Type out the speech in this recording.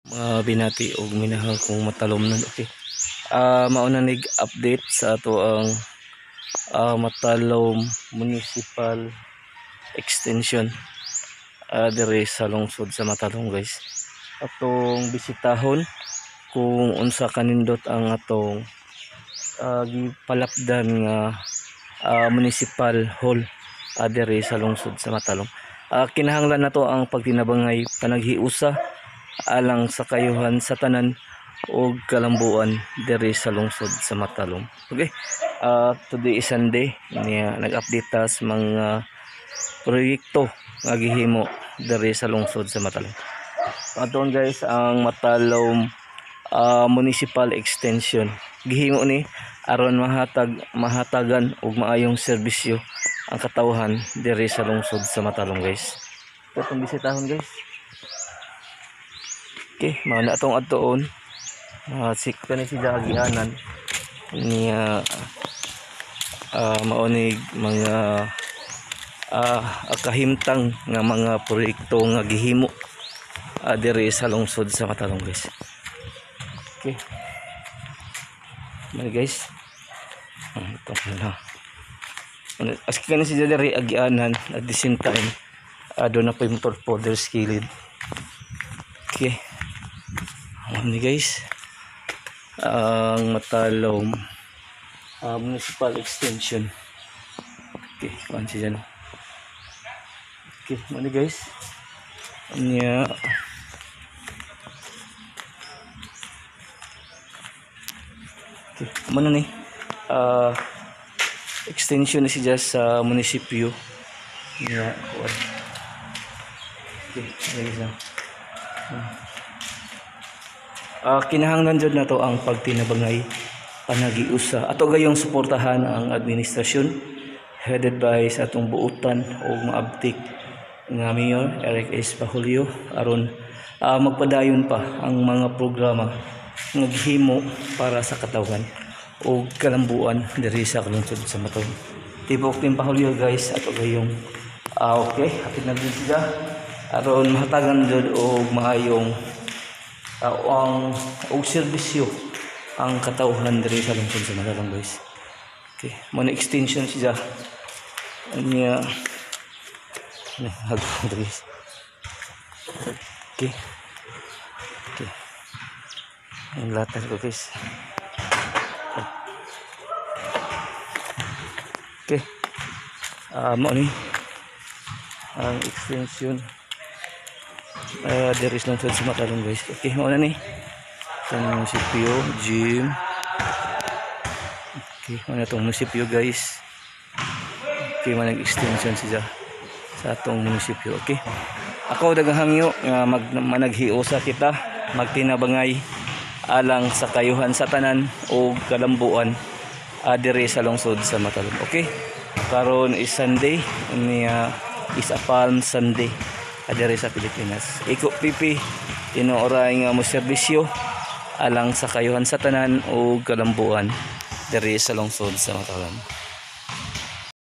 Mga binati og minahal kong matalomnon. Okay. Mauna nig update sa ato ang Matalom Municipal Extension diri sa lungsod sa Matalom, guys. Atong bisitahon kung unsa kanindot ang atong gipalapdan nga municipal hall diri sa lungsod sa Matalom. Kinahanglan nato ang pagtinabangay, panaghiusa alang sa kayuhan sa tanan og kalambuan diri sa lungsod sa Matalom. Okay. Today is Sunday niya, nag-update ta sa mga proyekto nga gihimo diri sa lungsod sa Matalom. Aton, guys, ang Matalom Municipal Extension. Gihimo ni aron mahatagan og maayong serbisyo ang katawhan diri sa lungsod sa Matalom, guys. Atong bisitahon, guys. Okay, mao na atong adtuon. Si kani siya agianan niya, mao ni mga kahimtang nga mga proyekto nga gihimo diri sa lungsod sa Matalom, guys. Okay. Mali, guys. Ito na. As kani siya diri agianan, at the same time doon na po yung motor folders kilid. Okay. Ano ni, guys? Ang Matalom Municipal Extension. Okay, kuan siya, no. Okay, mao ni, guys. Nya. Okay, mao na ni. Extension ni siya sa munisipyo. Nya, kuan. Okay, guys. Kinahanglan jud nato ang pagtinabangay, panagiusa. Ato gayong suportahan ang administrasyon headed by sa atong buutan o maabtik nga Mayor Eric S. Pajulio aron magpadayon pa ang mga programa nga gihimo para sa katawhan o kalambuan diri sa lungsod sa Matalom. Tibok Team Pajulio, guys, ato gayong okay, hapit na jud siya aron mahatagan jud og maayong ang og serbisyo ang katawhan diri sa lungsod sa Matalom, guys. Okay, mo na extension siya. Anya hag guys. Okay. Okay. Ang latar ko, guys. Okay. Mo ni ang extension diri sa lungsod sa Matalom, guys. Okay, mao na ni. Itong munisipyo, gym. Okay, mao na itong munisipyo, guys. Okay, mao nag-extension siya sa atong munisipyo. Okay. Ako daghang hangyo nga managhiusa kita, magtinabangay alang sa kayuhan sa tanan o kalambuan diri sa lungsod sa Matalom. Okay. Karon is Sunday, niya is a Palm Sunday diri sa Pilipinas. Iko pipi tinuoray nga mo serbisyo alang sa kayuhan sa tanan o kalambuan diri sa lungsod sa Matalom.